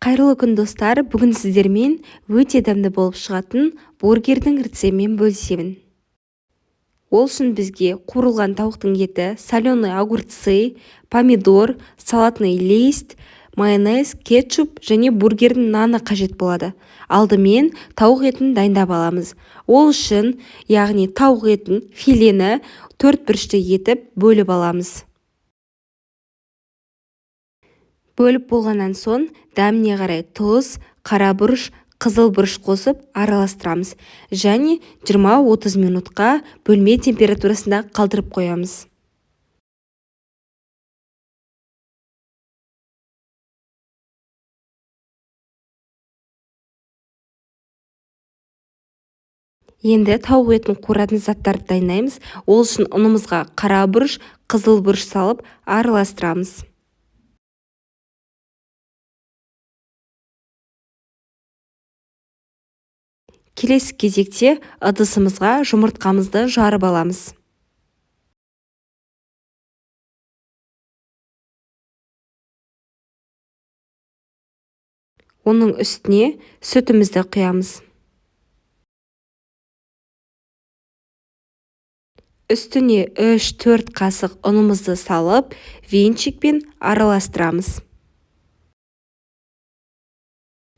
Қайырлы күн, достар! Бүгін сіздермен өте дәмді болып шығатын бургердің рецептімен бөлісемін. Ол үшін бізге қуырылған тауықтың еті, соленый огурцы, помидор, салатный лист, майонез, кетчуп және бургердің наны қажет болады. Алдымен тауық етін дайындап аламыз. Ол үшін, яғни тауық етін, филені төрт бұрышты етіп бөліп аламыз. Бөліп болғаннан соң дәміне қарай тұз, қара бұрыш, қызыл бұрыш қосып араластырамыз және 20-30 минутқа бөлме температурасында қалдырып қоямыз. Енді тауық етін қуыратын заттарды дайындаймыз. Ол үшін ұнымызға қара бұрыш, қызыл бұрыш салып араластырамыз. Келесі кезекте ыдысымызға жұмыртқамызды жарып аламыз. Оның үстіне сүтімізді құямыз. Үстіне 3-4 қасық ұнымызды салып, венчикпен араластырамыз.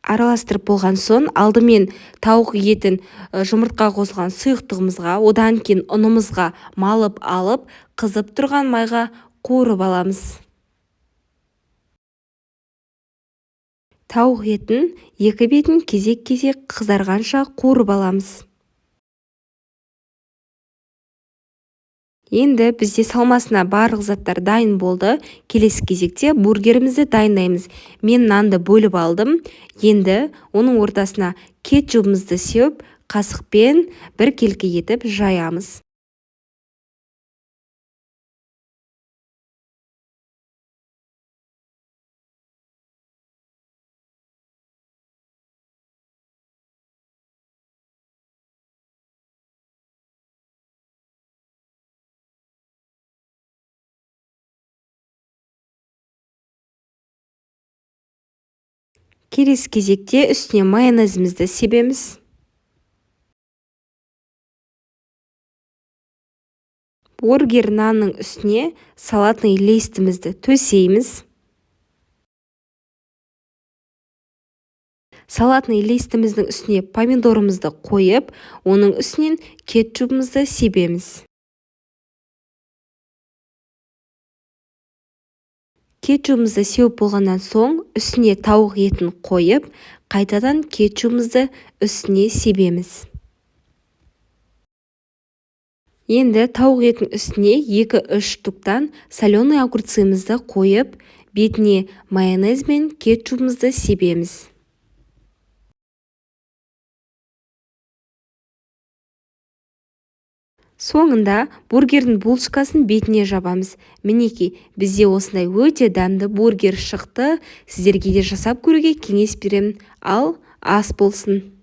Араластырып болған соң, алдымен тауық етін жұмыртқа қосылған сұйықтығымызға, одан кейін ұнымызға малып алып, қызып тұрған майға қуырып аламыз. Тауық етін екі бетін кезек-кезек қызарғанша қуырып аламыз. Енді бізде салмасына барлық заттар дайын болды. Келесі кезекте бургерімізді дайындаймыз. Мен нанды бөліп алдым. Енді оның ортасына кетчубымызды сеуіп, қасықпен біркелкі етіп жаямыз. Келесі кезекте үстіне майонезімізді себеміз. Бургер нанның үстіне салатный листімізді төсейміз. Салатный листіміздің үстіне помидорымызды қойып, оның үстінен кетчубымызды себеміз. Кетчубымызды сеуіп болғаннан соң, үстіне тауық етін қойып, қайтадан кетчубымызды үстіне себеміз. Енді тауық етін үстіне 2-3 штуктан соленый огурцымызды қойып, бетіне майонез бен кетчубымызды себеміз. Соңында бургердің булочкасын бетіне жабамыз. Мінекей, бізде осындай өте дәмді бургер шықты. Сіздерге де жасап көруге кеңес беремін. Ал ас болсын.